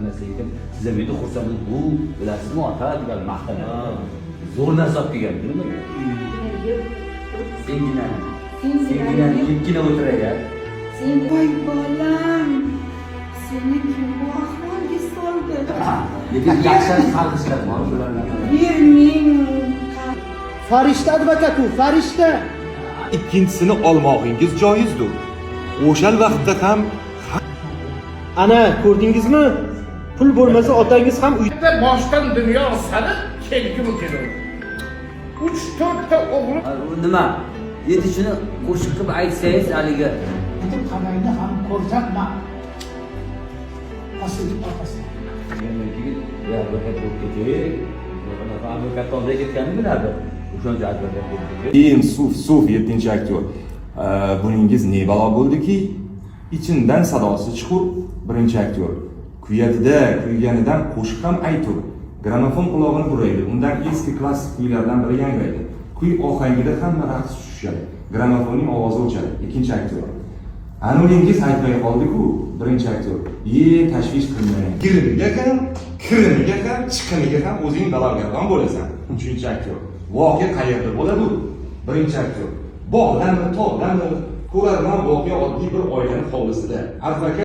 Narsa ekan, siz ham endi xursand bo'lib, bu bilasizmi, ota, deb maqtanadi. Zo'r narsa olib kelgan, nima? Yeb. Sengina. Sengina. Sengina yebgina o'tirar. Sen. Voy bolam, seni kim bu ahvolga soldi? Lekin yaxshi qarg'ishlar bor bularni. Bir ming. Farishta advokat u, farishta. Ikkinchisini olmog'ingiz joizdir. O'shal vaqtda ham. Ana, ko'rdingizmi? Pul bo'lmasa, otangiz ham uy Bitta boshdan dunyo sari kelgim kelur. Uch to'rtta o'g'lim. U nima? Endi shuni qo'shiq qilib aytsangiz haligi. Butun qamangni ham ko'rsatma. Asl otasi. Degandan keyin, "Ya, advokat bo'lib ketay." Bunaqa advokat oldiga ketganini biladi. O'shancha advokat bo'lib ketay. Keyin suf suf. Yettinchi aktyor: "Buningiz ne balo bo'ldiki?" Ichindan sadosi chiqur. Birinchi aktyor: "Kuyadida, kuyganidan qo'shiq ham aytur." Gramofon qulog'ini buraydi. Undan eski klassik kuylardan biri yangraydi. Kuy ohangida hamma raqs tushishadi. Gramofonning ovozi o'chadi. Ikkinchi aktyor: "Anuningiz aytmay qoldi-ku." Birinchi aktyor: "Ye, tashvish qilmang. Kirimiga ham, kirimiga ham, chiqimiga ham o'zing balogardon bo'lasan." Uchinchi aktyor: "Voqea qayerda bo'ladi?" Birinchi aktyor: "Bog'dami, tog'dami, ko'rarman, voqea oddiy bir oilani hovlisida." Advokat.